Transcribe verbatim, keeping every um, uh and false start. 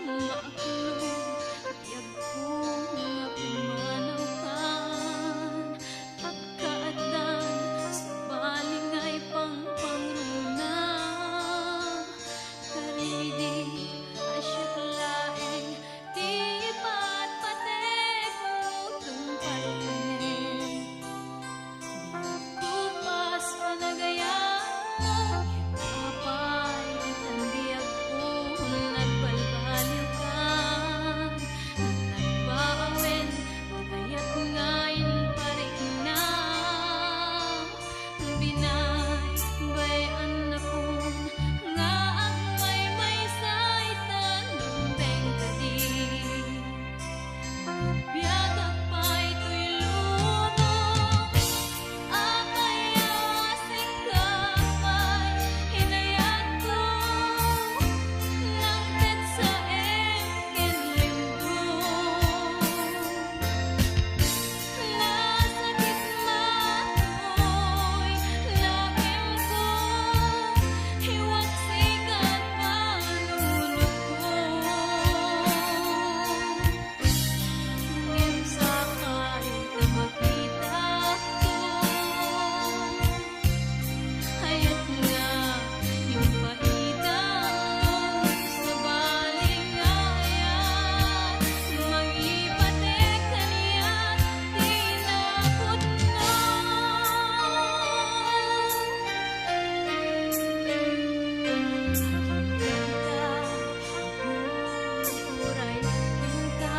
Maakno ti agko nga pumanawkan, agkaaddan, sabali nga ipangpangruna. Karidi, a siak laeng ti ipatpategmo tungpal ken. Kupas panagayam, apay, ita biagko, nagbalbaliwkan, nagbaawen, kayat nga inpariknam. Binaybay-annakon nga agmaymaysa ita numbeng kadi. Biagak pay toy lubong a kayat, sika pay inayatko, nangted saem ken limdong. Nasakit man toy lakemko, iwat sikat panunotko. Ngem sakay ta makitakto, kayat nga impaitam, sabali nga ayat, mangipatek kaniak ti napudno. Uray kenka.